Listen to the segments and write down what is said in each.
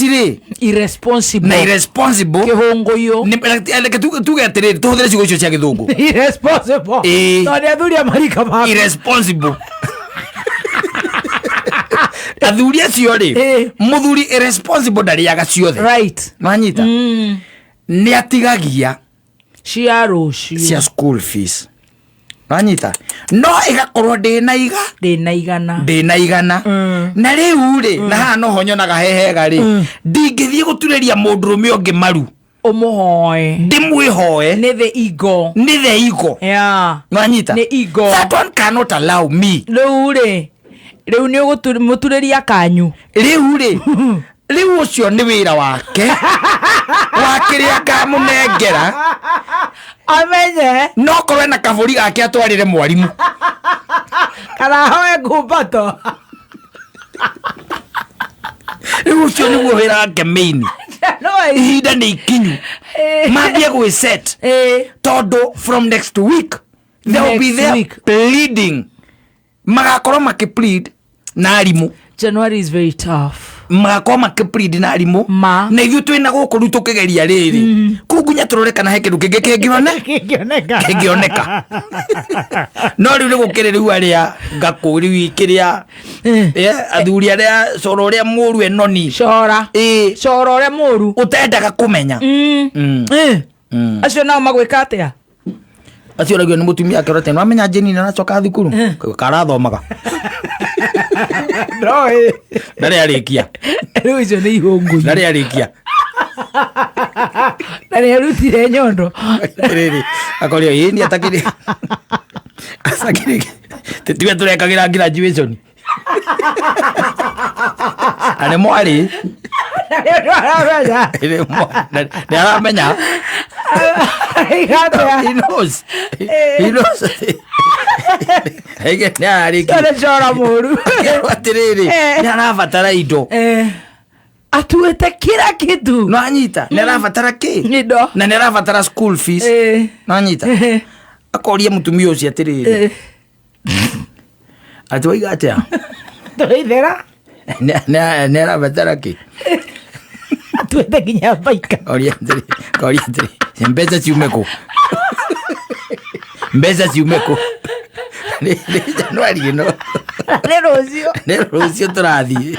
Rĩ Irresponsible. Na irresponsible. Kĩhũngũyũ. Reke tuge atĩrĩrĩ, tũhũthĩre ciugo icio cia gĩthũngũ. Irresponsible. Ĩĩ. Tondũ nĩ athuri a marika maku. Irresponsible athuri acio rĩ. Ĩĩ. Mũthuri irresponsible ndarĩaga ciothe. Nwanyita, nĩ atigagia cia rũciũ. Cia school fees, nwanyita, no ĩgakorwo ndĩna iga ndĩna igana. Ndĩna igana. Na rĩu rĩ, na haha noho nyonaga he hega rĩ, ndingĩthiĩ gũturĩria mũndũrũme ũngĩ maru ũmũhoe. Ndĩmwĩhoe. Nĩ the ego. Nĩ the ego. Nwanyita? Nĩ ego. That one cannot allow me. Rĩu rĩ, rĩu nĩ ũgũmũturĩria kanyu. Rĩu rĩ, rĩu ũcio nĩ wĩra wake wa kĩrĩa ngamũnengera. Amenye. No korwo ena kabũri gake atwarĩre mwarimũ. Kana ahoe ngumbato. Rĩu ũcio nĩguo wĩra wake main. Ihinda nĩ ikinyu mambie gwĩset, tondũ from next week they will be Next there week. pleading, magakorwo makĩplead na arimũ. January is very tough. Magakorwo makĩplead na arimũ. Ma. Na ithuĩ twĩna gũkũ rĩu tũkĩgeria rĩrĩ kũu nginya tũrore kana he kĩndũ kĩngĩ kĩngĩone Kĩngĩoneka. Kĩngĩoneka. No rĩu nĩ gũkĩrĩ rĩu arĩa ngakũ rĩu kĩrĩa athuri arĩa coro ũrĩa mũru enoni. Cora. Ĩĩ. Cora ũrĩa mũru. Ũtendaga kũmenya. Acio nao magwĩka atĩa? Acio ũragio nĩ mũtumia akĩrora atĩ nĩwamenya Jane nĩ aracoka thukuru karathomaga. No ĩ. Ndarĩ arĩkia. Rĩu icio nĩ ihũngũ. Ndarĩ arĩkia. Na nĩ arutire nyondo. Rĩrĩ akorio ĩ ni atakĩrĩ atakĩrĩ tiwe tũrekagĩra graduation na nĩ mwarĩ. Na nĩ ũndũ aramenya. Nĩ aramenya. Aiga atĩa? He knows. He knows. Nĩ ararĩkia. Nĩ cora mũru. Atĩrĩrĩ, nĩ arabatara indo. Atuĩte kila kitu. No anyita nĩ arabatara kĩ? Indo. Na nĩ arabatara school fees. No anyita akoria mũtumia ũcio atĩrĩrĩ, atĩ waiga atĩa? Tũraithera. Nĩ arabatara kĩ? Atuĩte nginya baika. Koria atĩrĩ, koria atĩrĩ, mbeca ciume kũ? Mbeca ciume kũ? Nĩ Januari ĩno. Nĩ rũciũ. Nĩ rũciũ tũrathiĩ.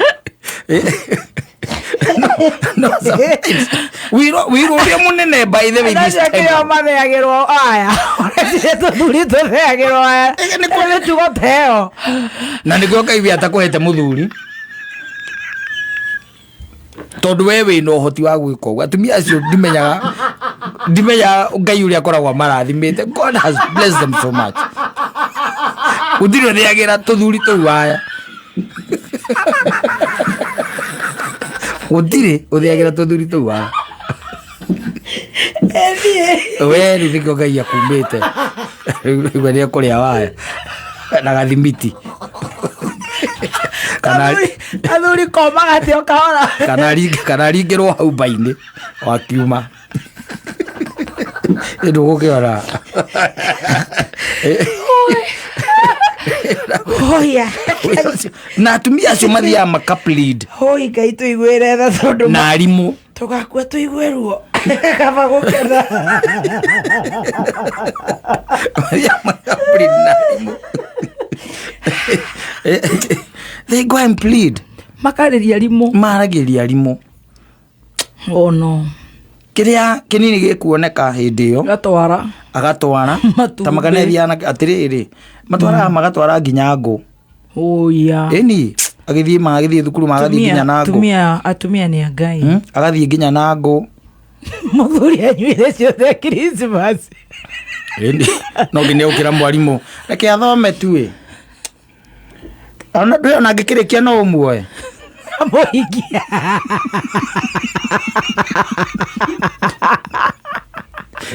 No, sometimes wĩra ũrĩa mũnene, by the way, this Acio time kĩo matheagĩrwo aya, ũreciria tũthuri tũtheagĩrwo aya Nĩ nĩ mĩtugo ta ĩyo. Na nĩguo Ngai we atakũhete mũthuri, tondũ we wĩna ũhoti wa gwĩka ũguo. Atumia acio ndimenyaga Ngai ũrĩa akoragwo amarathimĩte. God has blessed them so much. Gũtirĩ ũthĩagĩra tũthuri tũu aya, gũtirĩ ũthĩagĩra tũthuri tũu aya. We rĩu nĩkĩo Ngai akumĩte rĩu nĩ ekũrĩa waya na gathimiti kana Athuri komaga atĩ o kahora. Kana ringĩrwo hau mbainĩ wakiuma ndũgũkĩona. Hoya. Na atumia acio mathiaga makaplead. Hoi Ngai tũiguĩre tha tondũ na arimũ. Tũgakua tũigue ruo kaba gũkena. Mathiaga makaplead na arimũ. They go and plead. Makarĩria arimũ. Maragĩria arimũ. Oh no. Kĩrĩa kĩnini gĩkuoneka hĩndĩ ĩyo. Gatwara. Agatwara. Matumbĩ. Ta makanethiana atĩrĩrĩ, matwaraga magatwara nginya ngũ. Oya. Ĩni agĩthiĩ magĩthiĩ thukuru magathiĩ nginya na ngũ. Atumia nĩ a Ngai. Agathiĩ nginya na ngũ. Mũthuri anyuire ciothe Christmas. Ĩni no nginya ũkĩra mwarimũ reke athome tu ĩ, ona ndũĩ ona angĩkĩrĩkia no ũmuoe. Mũhikia.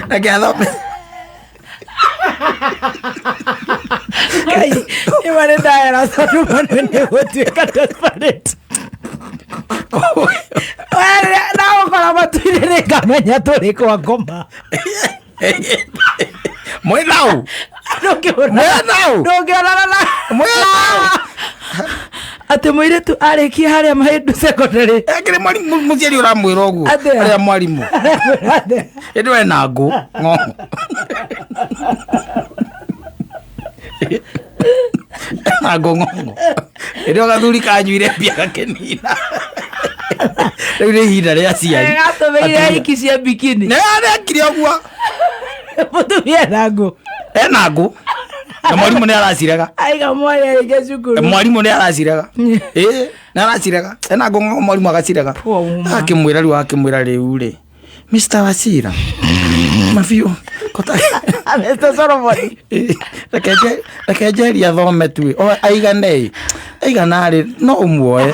Reke athome. Ngai nĩma nĩ ndayara tondũ manu nĩ gũtuĩka desperate. Nagũkora matu-inĩ nĩ ngamenya tũrĩ kwa ngoma. Mwĩthau. Ndũngĩona. Mwĩthau. Ndũngĩonana na Mwĩthau. Atĩ mũirĩtu arĩkia harĩa Mahĩndũ Secondary. Akĩrĩ mwarimũ, mũciari ũramwĩra ũguo. Atĩa? Arĩa mwarimũ ĩndĩ we na ngũ ng'ong'o na ngũ ng'ong'o ĩndĩ o gathuri kanyuire mbia gakĩnina. Rĩu nĩ ihinda rĩa aciari. Gatũmĩire Atumia. hiki cia bikini. Nĩ arekire ũguo. Mũtumia na ngũ. Ena ngũ na mwarimũ nĩ aracirega. Aiga mwarĩ arĩkia cukuru. Mwarimũ nĩ aracirega, ĩ nĩ aracirega, ena ngũ ng'ong'o, mwarimũ agacirega. Poor woman. Akĩmwĩra rĩu, akĩmwĩra rĩu rĩ, Mr. Wasira mabiũ kota. Mr. Solomon. Reke njeria thome tu o aigane aigana rĩ, no ũmuoe.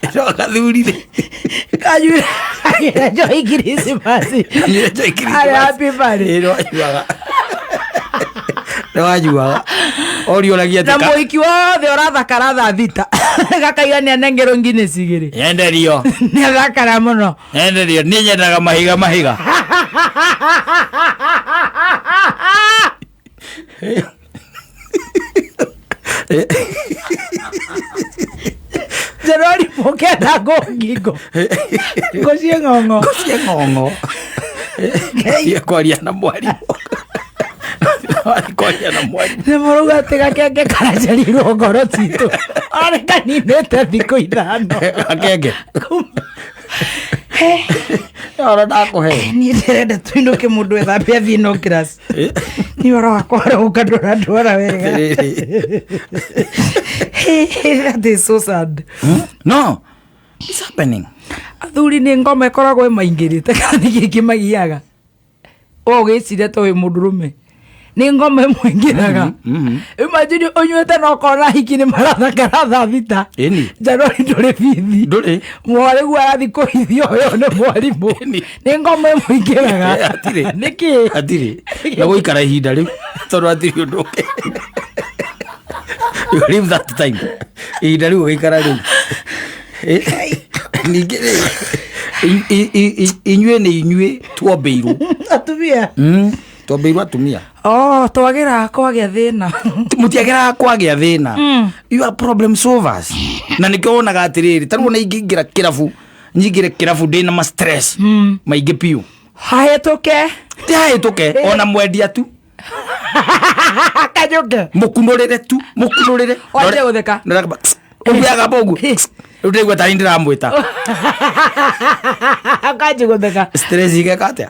Ĩno gathuri rĩ. Kanyuire kanyuire njohi Christmas. Kanyuire njohi Christmas. Arĩ happy birthday. Ĩ, nĩwanyuaga, nĩwanyuaga ũriũragia Na atĩ mũhiki wothe ũrathakara thaa 6 gakaiga nĩ anengerwo Guinness igĩrĩ. Nyenderio. Nĩ athakara mũno. Nyenderio, niĩ nyendaga mahiga mahiga. Njerori mũkenda ngũ ngingo ngũ ciĩ ng'ong'o. Cie ng'ong'o. Thiĩ kwaria na mwarimũ. Wathiĩ kwaria na mwarimũ. Nĩ mũrauga atĩ gakenge karacerirwo ngoro citũ arĩ kaninĩte thikũ 5. Gakenge oro ndakũhe. Niĩ ndĩrenda tũinũke, mũndũ ethambe athiĩ no class. Niĩ ũhoro wakwa ũrauka ndũrandwara wega. That is so sad. No, it's happening. Athuri nĩ ngoma ĩkoragwo ĩmaingĩrĩte kana nĩ kĩ kĩmagiaga we ũgĩciria to wĩ mũndũrũme nĩ ngoma ĩmũingĩraga? Imagine ũnyuĩte na ũkona hiki nĩ marathakara thaa 6. Ĩni. Januari ndũrĩ bithi. Ndũrĩ. Mwarĩguo arathiĩ kũhithio ũyũ nĩ mwarimũ. Ĩni. Nĩ ngoma ĩmũingĩraga. Hatirĩ. Nĩkĩ? Hatirĩ na gũikara ihinda rĩu tondũ hatirĩ ũndũ ũngĩ. You live that time, ihinda rĩu ũgĩikara rĩu. Ningĩ rĩ, inyuĩ nĩ inyuĩ tuombĩirwo. Atumia. Tuombĩirwo atumia. Oh, twagĩra kwagĩa thĩna. Mũtiageraga kwagĩa thĩna, you are problem solvers, na nĩkĩo wonaga atĩrĩrĩ, tarĩu ona ingĩingĩra kĩrabu, nyingĩre kĩrabu ndĩna ma stress maingĩ biũ, hahĩtũke. Ti hahĩtũke ona mwendia tu. Kanyũke. Mũkunũrĩre tu, mũkunũrĩre. Wanjie gũtheka. Ũthiaga ũguo rĩu ndĩraigua tarĩ ndĩramwĩta. Kanji gũtheka. Stress igeka atĩa?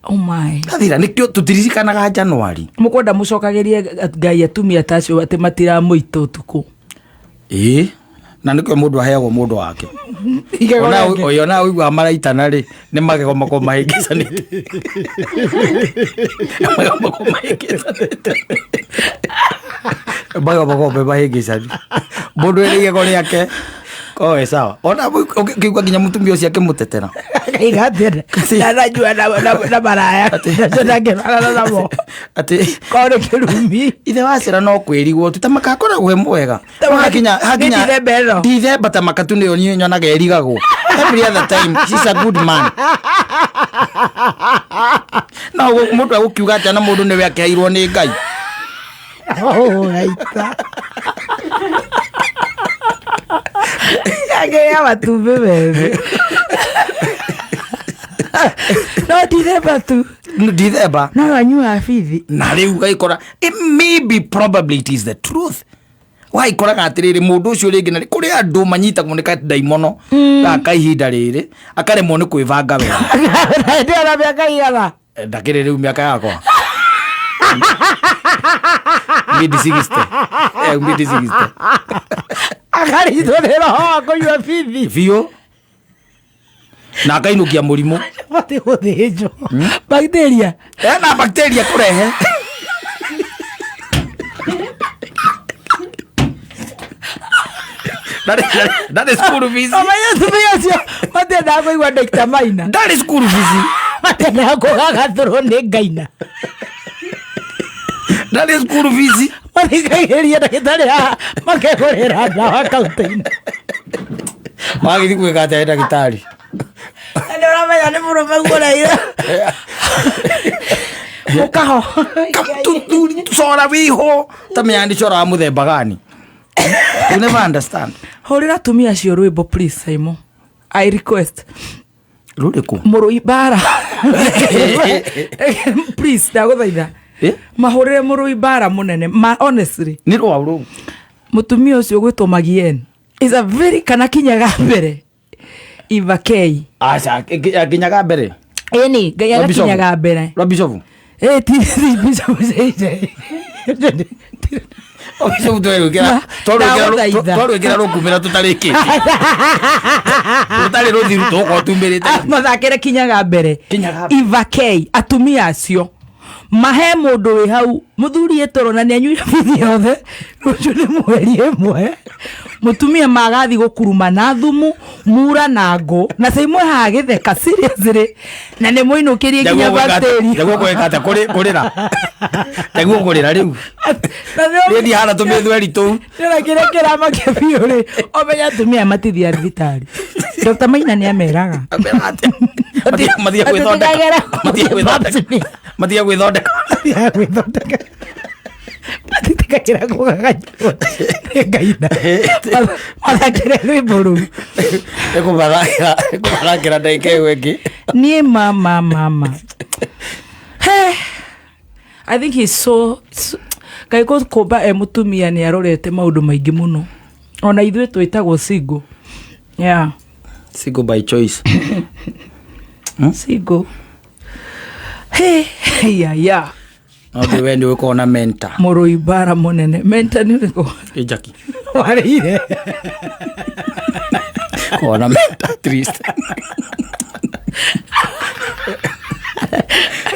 Oh my. Gathira, nĩkĩo tũtiririkanaga Januari. Mũkwenda mũcokagĩrie Ngai atumia ta acio atĩ matiramũita ũtukũ. Ĩĩ, na nĩkĩo mũndũ aheagwo mũndũ wake. Igego Ona rĩake. ũyũ na ũiguaga maraitana rĩ, nĩ magego mako mahĩngĩcanĩte. Magego mako mahĩngĩcanĩte, magego mako me mahĩngĩcanu, mũndũ ĩrĩ igego rĩake kowe sawa, ona ũkĩigua nginya mũtumia ũcio akĩmũtetera. Akaiga atĩ ndananyua na maraya nacio ndangĩrarana namo. Atĩ korwo nĩ kĩrumi. Ithe wa cera no kwĩrigwo tu ta makakoragwo e mwega. Hakinya hakinya. Nĩ Dithemba ĩno. Dithemba ta makatu nĩyo niĩ nyonaga ĩrigagwo. Every other time she's a good man. No mũndũ agũkiuga atĩa na mũndũ nĩwe akĩheirwo nĩ Ngai. Ũraita angĩrĩa matumbĩ methĩ no Dithemba tu. Dithemba. No anyuaga bithi. Na rĩu gaikora it may be, probably it is the truth, waikoraga atĩrĩrĩ, mũndũ ũcio rĩngĩ na kũrĩ andũ manyitagwo nĩ kandaimono gaka ihinda rĩrĩ akaremwo nĩ kwĩbanga wega. Ndĩona mĩaka igana. Ndakĩrĩ rĩu mĩaka yakwa mid 60, mid 60. Akaritwo nĩ roho wa kũnyua bithi. Biũ, na akainũkia mũrimũ. Batiĩ gũthĩnjwo bacteria. Ena bacteria kũrehe. Ndarĩ school fees. Ũmenye atumia acio matiendaga kũigua Dr. Maina. Ndarĩ school fees. Matiendaga kũgagathũrwo nĩ ngaina. Ndarĩ school fees. Mathikagĩrĩria ndagĩtarĩ haha makegũrĩra ndawa kaunta-inĩ. Wagĩthiĩ gwĩka atĩa ndagĩtarĩ? Na nĩ ũramenya nĩ mũrũme guoreire. Mũkaho. Cora wiho ta mĩandi cora wa mũthemba gani? You never understand. Hũrĩra atumia acio rwĩmbo, please, Simon. I request. Rũrĩkũ? Mũrũi mbara. Please, ndagũthaitha. Eh? Mahũrĩre mũrũi mbara mũnene. Ma, honestly. Nĩ rwa rũu. Mũtumia ũcio ũgwĩtwo Magien is a very kana kinyaga mbere. Eva K. Aca, nginyaga mbere. Ĩni, Ngai Rwa Bishop. agakinyaga mbere. Rwa bishofu. Eh, ti Bishop JJ. Rwa bishofu Ndagũthaitha. twarwĩkĩra rũkumĩra tũtarĩkĩtie tũtarĩ rũthiru tũgũkorwo tumĩrĩte. Mathakĩre kinyaga mbere. Kinyaga mbere. Eva K, atumia acio mahe mũndũ wĩ hau mũthuri ĩtoro na nĩ anyuire bithi yothe, rũciũ nĩ mweri ĩmwe, mũtumia magathi gũkuruma na thumu mura na ngũ na caimwe haha gĩtheka, seriously, na nĩ mũinũkĩrie nginya bacteria. Njaguo gwĩka atĩa? Kũrĩra, njaguo kũrĩra rĩu. Niĩ ndihana tũmĩthweri tũu. Nĩona kĩrĩa kĩramakia biũ rĩ, ũmenye atumia matithiaga thibitarĩ. Dr. Maina nĩ ameraga. Matige gwĩthondeka. Atĩtigagĩra Matige gwĩthondeka. Matige gwĩthondeka. Matithiaga gwĩthondeka, matitigagĩra kũgaganywo nĩ ngaina mathakĩre rwĩmbo rũu. Ĩkũmathakĩra ndagĩka ĩyo ĩngĩ. Niĩ mama mama. He, I think he's so Ngai kũmba e mũtumia nĩ arorete maũndũ maingĩ mũno, ona ithuĩ twĩtagwo single, yeah. Single by choice. Single. Hey, ya ya. No ndĩ we nĩ ũkorwo na mentor. Mũrũi mbara mũnene, mentor nĩ ũrĩkũ? Ĩ Jackie. Warĩire. Korwo na mentor at least.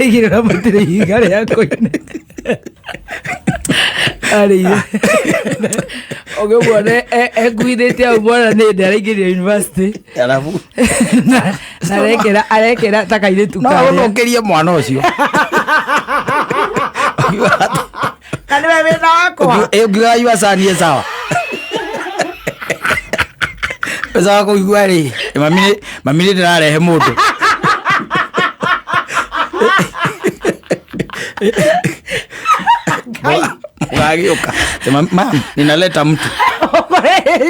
Aigĩrĩra matirĩ ihiga rĩa koine arĩire ũgĩmuona ekuithĩtie hau, mwana nĩ ndĩ araingĩrire university. Arabu Na arekĩra ta kairĩtu no karĩa. ũthũkĩrie mwana ũcio. Na nĩwe wĩna wakwa. Ũngiuga yua canie sawa sawa kũigua rĩ, mami nĩ ndĩrarehe mũndũ. Mũgagĩũka. Sema, "Mam, ninaleta mtu."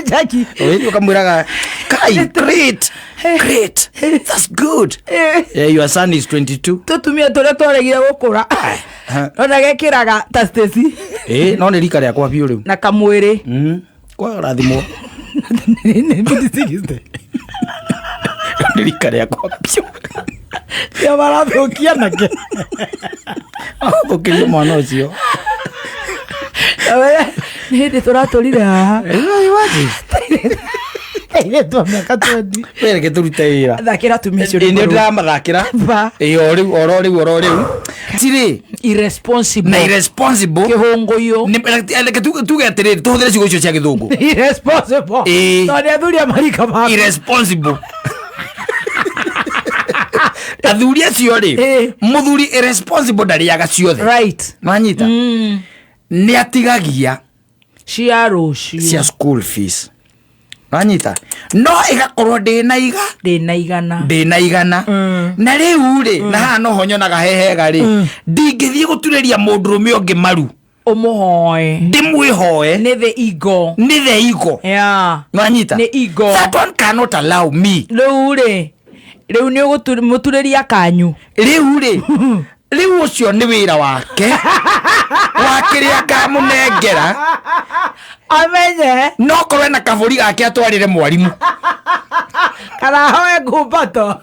Jackie. Ũgĩthiĩ ũkamwĩraga, "Kai, great, great, that's good." Yeah, your son is 22. Tũtumia tũrĩa twaregire gũkũra ona gekĩraga ta Stacy. Ĩ no nĩ rika rĩakwa biũ rĩu. Na kamwĩrĩ. Kwa rathimwo nĩ rika rĩakwa biũ. Tia marathũkia nake. Ũkĩrie mwana ũcio. Nĩ hĩndĩ tũratũrire haha airĩtu a mĩaka 20. Reke tũrute wĩra. Thakĩra atumia acio Ĩ, nĩ rwĩmbo rũu. ndĩramathakĩra. Ba. Ĩ, o rĩu, oro rĩu, oro rĩu tirĩ Irresponsible. Na irresponsible. Kĩhũngũyũ. Reke tuge atĩrĩrĩ, tũhũthĩre ciugo icio cia gĩthũngũ. Irresponsible. Ĩ. Tondũ nĩ athuri a marika maku. Irresponsible athuri acio rĩ. Ĩ. Mũthuri irresponsible ndarĩaga ciothe. Nwanyita nĩ atigagia cia rũciũ. Cia school fees, nwanyita, no ĩgakorwo ndĩna iga ndĩna igana. Ndĩna igana. Na rĩu rĩ, na haha noho nyonaga he hega rĩ, ndingĩthiĩ gũturĩria mũndũrũme ũngĩ maru. Ũmũhoe. Ndĩmwĩhoe. Nĩ the ego. Nĩ the ego. Nwanyita. Nĩ ego. That one cannot allow me. Rĩu rĩ, rĩu nĩ ũgũmũturĩria kanyu. Rĩu rĩ, rĩu ũcio nĩ wĩra wake wa kĩrĩa ngamũnengera. Amenye. No korwo ena kabũri gake atwarĩre mwarimũ. Kana ahoe ngumbato.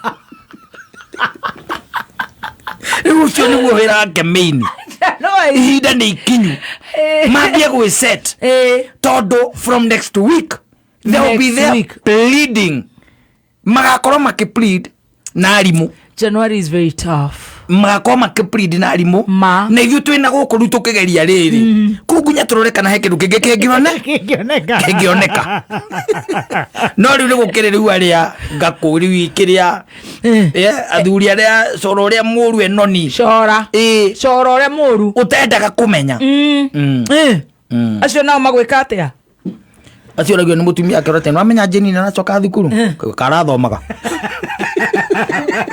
Rĩu ũcio nĩguo wĩra wake main. Ihinda nĩ ikinyu mambie gwĩset, tondũ from next week they will be Next there week. pleading, magakorwo makĩplead na arimũ. January is very tough. Magakorwo makĩplead na arimũ. Ma. Na ithuĩ twĩna gũkũ rĩu tũkĩgeria rĩrĩ kũu nginya tũrore kana he kĩndũ kĩngĩ kĩngĩone kĩngĩoneka. Kĩngĩoneka. No rĩu nĩ gũkĩrĩ rĩu arĩa ngakũ rĩu kĩrĩa athuri arĩa coro ũrĩa mũru enoni. Cora. Ĩ. Cora ũrĩa mũru. Ũtendaga kũmenya. Acio nao magwĩka atĩa? Acio oragio nĩ mũtumia akĩrwo atĩ nĩwamenya Jane nĩ aracoka thukuru karathomaga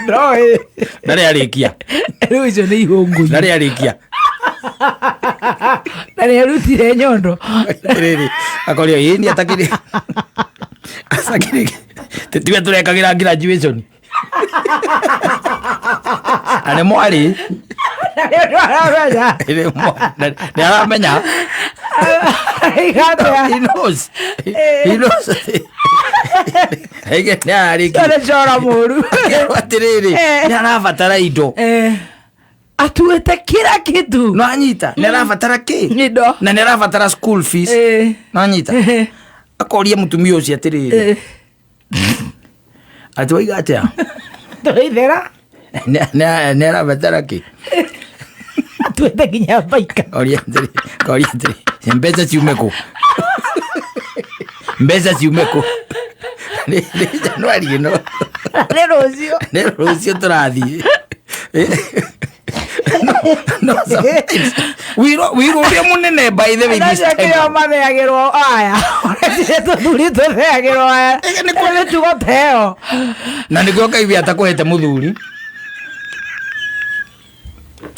No ĩ. Ndarĩ arĩkia. Rĩu icio nĩ ihũngũ. Ndarĩ arĩkia. Na nĩ arutire nyondo. Atĩrĩrĩ, akorio ĩ ni atakĩrĩ atakĩrĩ tiwe tũrekagĩra graduation na nĩ mwarĩ. Na nĩ ũndũ aramenya. Nĩ aramenya. Igatea. He knows. He knows. Ege nĩ ararĩkia. Nĩ cora mũru. Atĩrĩrĩ, nĩ arabatara indo. Eh. Atuĩte kila kitu. No anyita nĩ arabatara kĩ Indo. na nĩ arabatara school fees. Eh. No anyita akoria mũtumia ũcio atĩrĩrĩ, atĩ waiga atĩa? Tũithera. Nĩ arabatara kĩ? Atuĩte nginya baika. Koria atĩrĩ, koria atĩrĩ, mbeca ciume kũ? Mbeca ciume kũ? Nĩ Januari ĩno. Nĩ rũciũ. Nĩ rũciũ tũrathiĩ. No, sometimes wĩra ũrĩa mũnene, by the way, this Acio time kĩo matheagĩrwo aya. Ũreciria tũthuri tũtheagĩrwo aya. Nĩ Nĩ mĩtugo ta ĩyo. Na nĩkĩo Ngai we atakũhete mũthuri,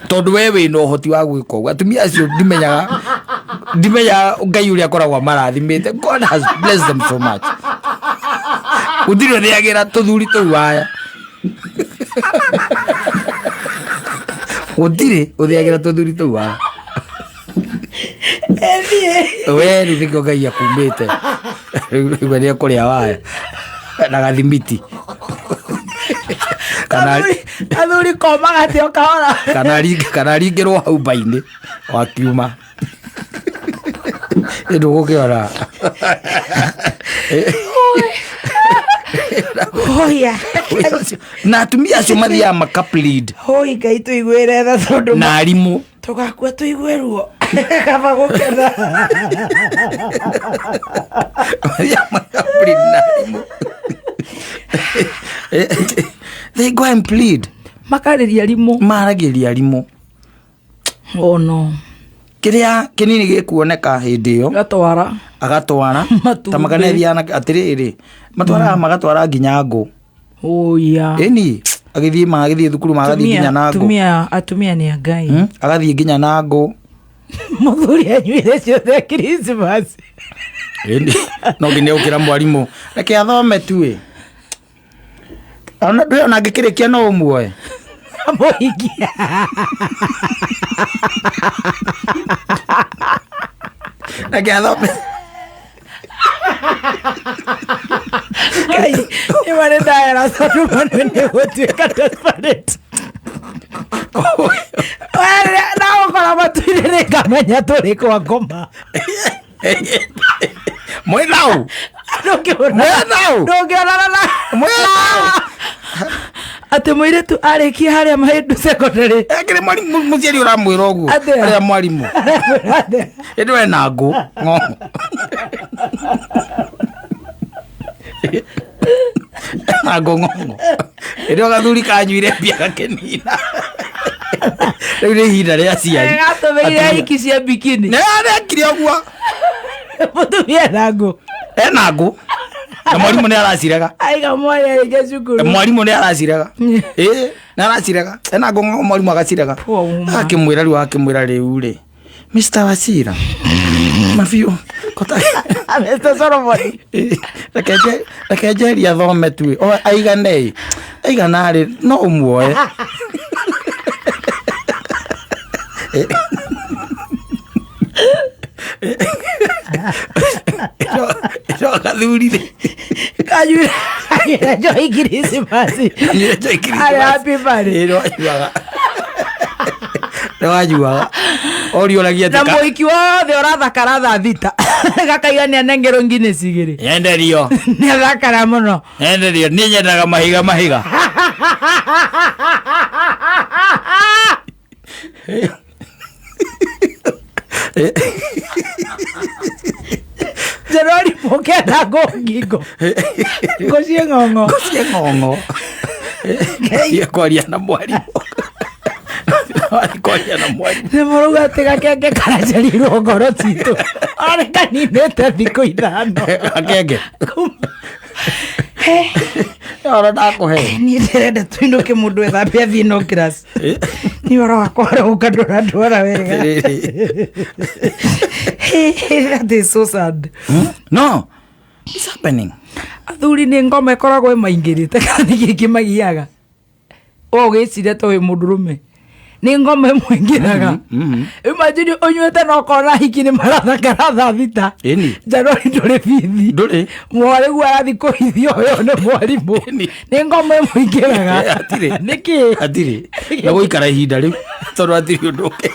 tondũ we wĩna ũhoti wa gwĩka ũguo. Atumia acio ndimenyaga Ngai ũrĩa akoragwo amarathimĩte. God has blessed them so much. Gũtirĩ ũthĩagĩra tũthuri tũu aya, gũtirĩ ũthĩagĩra tũthuri tũu aya. Ĩthiĩ. We rĩu nĩkĩo Ngai akumĩte rĩu nĩ ekũrĩa waya na gathimiti kana Athuri komaga atĩ o kahora. Kana ringĩrwo hau mba-inĩ wakiuma ndũgũkĩona. Hoya. Na atumia acio mathiaga makaplead Hoi Ngai tũiguĩre tha tondũ na arimũ. Tũgakua tũigue ruo. Kaba gũkena. Mathiaga makaplead na arimũ. They go and plead. Makarĩria arimũ. Maragĩria arimũ. Oh no. Kĩrĩa kĩnini gĩkuoneka hĩndĩ ĩyo Gatwara. Agatwara. Matumbĩ. Ta makanethiana atĩrĩrĩ, matwaraga magatwara nginya ngũ. Oya. Ĩni agĩthiĩ magĩthiĩ thukuru magathiĩ nginya na ngũ. Atumia atumia nĩ a Ngai. Agathiĩ nginya na ngũ. Mũthuri anyuire ciothe Christmas. Ĩni no nginya ũkĩra mwarimũ reke athome tu ĩ ona ndũĩ ona angĩkĩrĩkia no ũmuoe. Mũhikia. Reke athome. Ngai nĩ marĩ ndayara tondũ manwe nĩ gũtuĩka desperate. Nagũkora matu-inĩ nĩngamenya tũrĩ kwa ngoma. Mwĩnau. Ndũngĩona. Mwĩnau. Ndũngĩonana na Mwĩnau. Atĩ mũirĩtu arĩkia harĩa Mahĩndũ Secondary. Ekĩrĩ mwarimũ mũciari ũramwĩra ũguo. Atĩa? Arĩa mwarimũ ĩndĩ we na ngũ ng'ong'o na ngũ ng'ong'o ĩndĩ o gathuri kanyuire mbia gakĩnina. Rĩu nĩ ihinda rĩa aciari. Gatũmĩire hiki cia bikini. Nĩ arekire ũguo. Mũtumia na ngũ. Ena ngũ na mwarimũ nĩ aracirega. Aiga mwarĩ arĩkia cukuru. Mwarimũ nĩ aracirega, ĩ nĩ aracirega ena ngũ ng'ong'o mwarimũ agacirega. Poor woman. Akĩmwĩra rĩu, akĩmwĩra rĩu rĩ, Mr. Wasira mabiũ kota. Mr. Solomon. Reke njeria athome tu ĩ. O aigane ĩ aigana rĩ no ũmuoe. Ĩno gathuri rĩ Kanyuire kanyuire njohi Christmas. Kanyuire njohi Christmas. Arĩ happy birthday. Ĩ, nĩwanyuaga nĩwanyuaga oriũragia Na atĩ mũhiki wothe ũrathakara thaa 6 gakaiga nĩ anengerwo Guinness igĩrĩ. Nyenderio. Nĩ athakara mũno. Nyenderio niĩ nyendaga mahiga mahiga. Njerori mũkenda ngũ ngingo ngũ ciĩ ng'ong'o. Cie ng'ong'o. Thiĩ kwaria na mwarimũ. Wathiĩ kwaria na mwarimũ. Nĩ mũrauga atĩ gakenge karacerirwo ngoro citũ arĩ kaninĩte thikũ 5. Gakenge. Oro ndakũhe. Niĩ ndĩrenda tũinũke mũndũ ethambe athiĩ no class. Niĩ ũhoro wakwa ũrauka ndũrandwara wega. That is so sad. No, it's happening. Athuri nĩ ngoma ĩkoragwo ĩmaingĩrĩte kana nĩ kĩĩ kĩmagiaga? We ũgĩciria ta wĩ mũndũrũme nĩ ngoma ĩmũingĩraga. Imagine ũnyuĩte na ũkona hiki nĩ marathakara thaa 6. Ĩni. Januari ndũrĩ bithi. Ndũrĩ. Mwarĩguo arathiĩ kũhithio ũyũ nĩ mwarimũ. Ĩni. Nĩ ngoma ĩmũingĩraga. Hatirĩ. Nĩkĩ? Hatirĩ. Na gũikara ihinda rĩu tondũ hatirĩ ũndũ ũngĩ.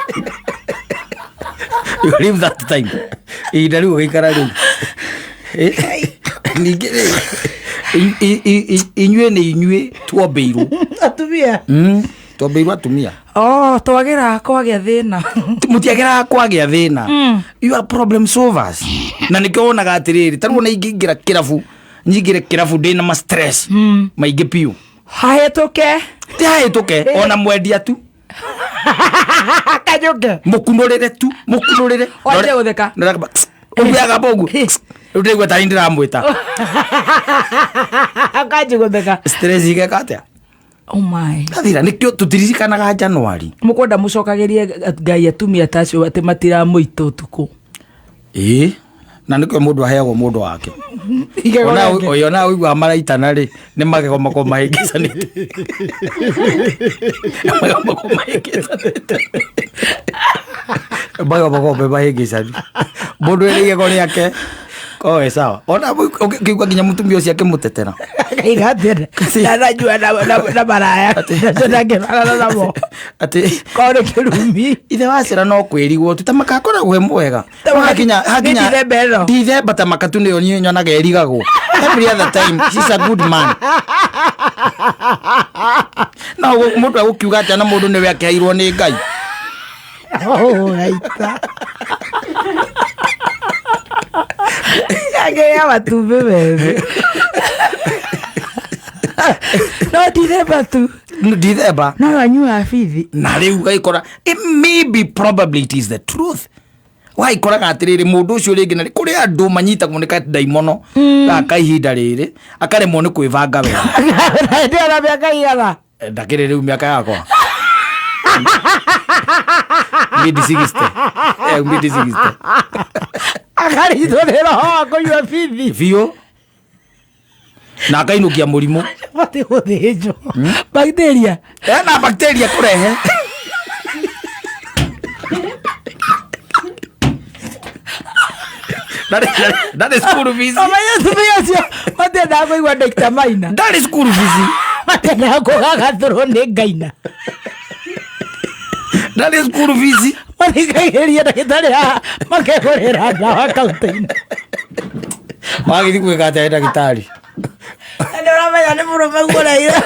You live that time. Ihinda rĩu ũgĩikara rĩu. Ningĩ rĩ, inyuĩ nĩ inyuĩ tuombĩirwo. Atumia. Tuombĩirwo atumia. Oh, twagĩra kwagĩa thĩna. Mũtiagĩraga kwagĩa thĩna. You are problem solvers. Na nĩkĩo wonaga atĩrĩrĩ, ta rĩu ona ingĩingĩra kĩrabu, nyingĩre kĩrabu ndĩna ma stress maingĩ biũ. Hahĩtũke. Ti hahĩtũke, ona mwendia tu. Kanyũke. Mũkunũrĩre tu, mũkunũrĩre. Wanjie gũtheka. Ũguaga ũguo. Rĩu ndĩraigua tarĩ ndĩramwĩta. Kanjie gũtheka. Stress igeka atĩa? Oh my. Gathira, nĩkĩo tũtiririkanaga January. Mũkwenda mũcokagĩrie Ngai atumia ta acio atĩ matiramũita ũtukũ. Ĩĩ. Na nĩkĩo mũndũ aheagwo mũndũ wake. Igego rĩake. Ona ũiguaga maraitana rĩ, nĩ magego makoragwo mahĩngĩcanĩte. Magego makoragwo mahĩngĩcanĩte. Magego makoragwo me mahĩngĩcanu. Mũndũ wĩna igego rĩake, koragwo e sawa. Ona ũkĩigua nginya mũtumia ũcio akĩmũtetera. Akaiga atĩ ndananyua na maraya. Ndangĩrarana namo. Atĩ Korwo nĩ kĩrumi. ithe wa ciana no kwĩrigwo tu ta makakoragwo e mwega. Ta maka- Hakinya nĩ Dithemba ĩno? Dithemba ta makatu nĩyo niĩ nyonaga ĩrigagwo. Every other time she's a good man. No mũndũ agũkiuga atĩa na mũndũ nĩwe akĩheirwo nĩ Ngai. Ũraita. Angĩrĩa matumbĩ methĩ. No Dithemba tu. Dithemba. No anyuaga bithi. Na rĩu ũgagĩkora it may be probably it is the truth. Wagĩkoraga atĩrĩrĩ, mũndũ ũcio rĩngĩ na kũrĩ andũ manyitagwo nĩ kandaimono gaka ihinda rĩrĩ akaremwo nĩ kwĩbanga wega. Ndĩ ona mĩaka igana. Ndakĩrĩ rĩu mĩaka yakwa. Mid 60. Mid 60. Akarigitwo nĩ roho wa kũnyua bithi. Biũ. Na akainũkia mũrimũ. Batiĩ gũthĩnjwo. Bacteria. Ena bacteria kũrehe. Ndarĩ school fees. Ũmenye atumia acio matiendaga kũigua Dr. Maina. Ndarĩ school fees. Matiendaga kũgagathũrwo nĩ Ngaina. Ndarĩ school fees. Mathikagĩrĩria ndagĩtarĩ haha makegũrĩra ndawa kaunta-inĩ. Wagĩthiĩ gwĩka atĩa ndagĩtarĩ? Na nĩ ũramenya nĩ mũrũme guoreire.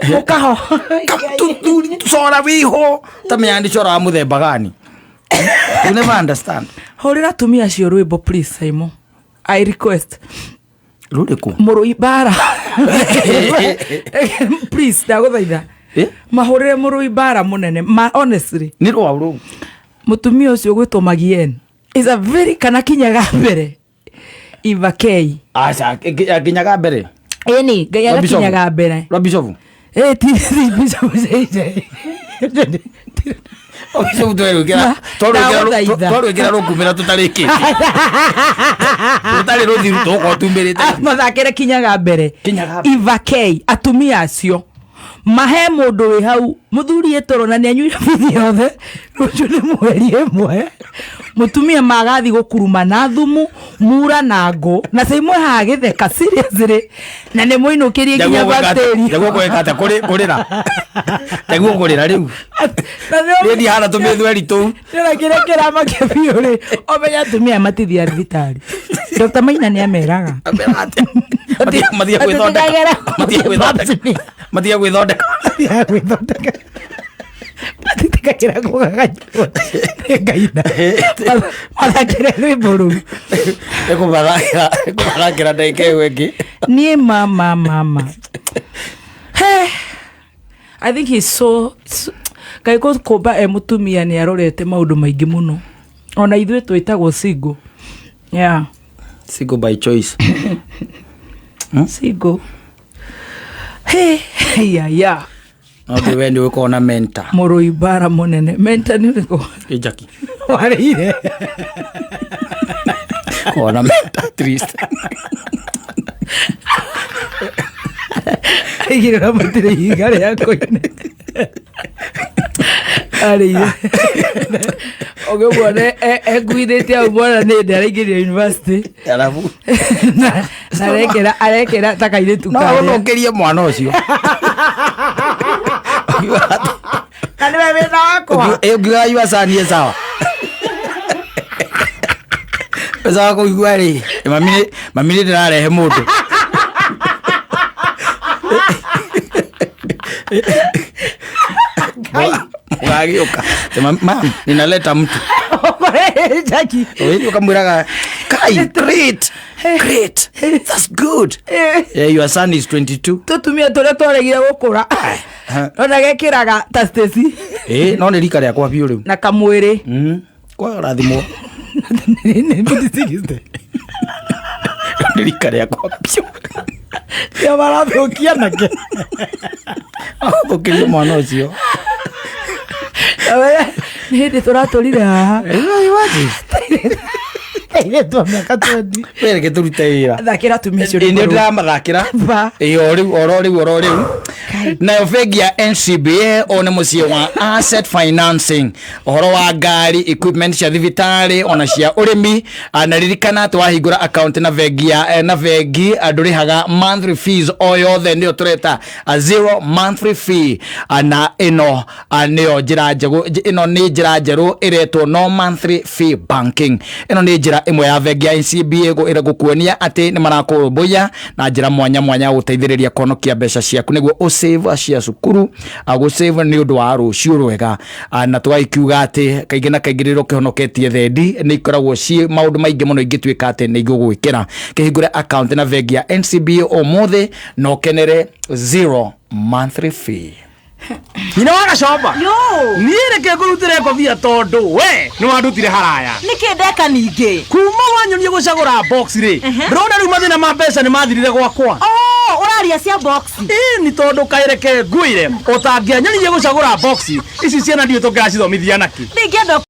Mũkaho. Cora wĩho ta menya nĩ cora wa mũthemba gani. You never understand. Hũrĩra atumia acio rwĩmbo please Simon. I request. Rũrĩkũ? Mũrũi mbara. Please ndagũthaitha. Mahũrĩre mũrũi mbara mũnene. Ma honestly. Nĩ rwa rũu. Mũtumia ũcio ũgwĩtwo Magien is a very kana kinyaga mbere. Eva K. Aca kinyaga mbere. Ĩni, Ngai agakinyaga mbere. Rwa Bishop. Ti Bishop JJ. Bishop twerwĩkĩra twarwĩkĩra rũkumĩra tũtarĩkĩtie. Tũtarĩ rũthiru tũgũkorwo tumĩrĩte. Mathakĩre kinyaga mbere. Kinyaga mbere. Eva K. Atumia acio. Mahe mũndũ wĩ hau mũthuri ĩtoro na nĩanyuire bithi yothe rũciũ nĩ mweri ĩmwe mũtumia magathi gũkuruma na thumu mura na ngũ na caimwe haha gĩtheka seriously na nĩ mũinũkĩrie nginya bacteria. Njaguo gwĩka atĩa? Kũrĩra. Njaguo kũrĩra rĩu. Niĩ ndihana tũmĩthweri tũu. Nĩona kĩrĩa kĩramakia biũ rĩ, ũmenye atumia matithiaga thibitarĩ. Dr. Maina nĩ ameraga. Mathiaga gwĩthondeka. Mathiaga gwĩthondeka. Mathiaga gwĩthondeka. Mathiaga gwĩthondeka. Matitikagĩra kũgaganywo nĩ Ngaina. Mathakĩre rwĩmbo rũu. Ĩkũmathakĩra ndagĩka ĩyo ĩngĩ. Niĩ mama mama. He. I think he's so Ngai kũmba e mũtumia nĩ arorete maũndũ maingĩ mũno, ona ithuĩ twĩtagwo single, yeah. Single by choice. Single. Hey, yeah, yeah. No ndĩ we nĩ ũkorwo na mentor. Mũrũi mbara mũnene, mentor nĩ ũrĩkũ? Ĩ Jackie. Warĩire. Korwo na mentor at least. Aigĩrĩra matirĩ ihiga rĩa koine arĩire ũgĩmuona ekuithĩtie hau, mwana nĩ ndĩ araingĩrire university. Arabu Na arekĩra ta kairĩtu no karĩa. ũthũkĩrie mwana ũcio. Na nĩwe wĩna wakwa. Ũngiuga yua canie sawa sawa kũigua rĩ, mami nĩ ndĩrarehe mũndũ. Mũgagĩũka, "Mam, ninaleta mtu." Jackie. Ũgĩthiĩ ũkamwĩraga, "Kai, great, great, that's good." Yeah, your son is 22. Tũtumia tũrĩa twaregire gũkũra ona gekĩraga ta Stacy. Ĩ no nĩ rika rĩakwa biũ rĩu. Na kamwĩrĩ. Kwa rathimwo nĩ rika rĩakwa biũ. Tia marathũkia nake. Thũkĩrie mwana ũcio. Nĩ hĩndĩ tũratũrire haha airĩtu a mĩaka 20. Wee reke tũrute wĩra. Thakĩra atumia acio. Ĩ, nĩ rwĩmbo rũu. ndĩramathakĩra. Ba. Ĩ, o rĩu, oro rĩu, oro rĩu. Nayo bengi ya NCBA o nĩ mũciĩ wa asset financing, ũhoro wa ngari, equipment cia thibitarĩ ona cia ũrĩmi. Ah, na ririkana atĩ wahingũra account na bengi ya na bengi, ndũrĩhaga monthly fees o yothe, nĩyo tũreta a zero monthly fee. Ah, na ĩno nĩyo njĩra njegu, ĩno nĩ njĩra njerũ ĩretwo no monthly fee banking. Ĩno nĩ njĩra ĩmwe ya bengi ya NCBA gũkuonia atĩ nĩ marakũrũmbũiya na njĩra mwanya mwanya ya gũteithĩrĩria kũhonokia mbeca ciaku nĩguo ũsave cia cukuru, gũsave nĩ ũndũ wa rũciũ rwega. Ah, na tũgagĩkiuga atĩ kaingĩ na kaingĩ rĩrĩa ũkĩhonoketie thendi nĩ ikoragwo ciĩ maũndũ maingĩ mũno ingĩtuĩka atĩ nĩ igũgwĩkĩra. Kĩhingũre account na bengi ya NCBA ũmũthĩ na ũkenere zero monthly fee. Nyina wa Gacomba. Yo. Niĩ reke ngũrutĩre ngobia tondũ we nĩ wandutire haraya. Nĩkĩ ndeka ningĩ? Kuma wanyonie gũcagũra box rĩ, ndĩrona rĩu mathĩna ma mbeca nĩ mathirire gwakwa. Oh, ũraria cia box. Ĩ nĩ tondũ kaĩreke ngwĩre, ũtangĩanyonirie gũcagũra box ici, ciana ndiũ tũngĩracithomithia nakĩ? Ndingĩenda.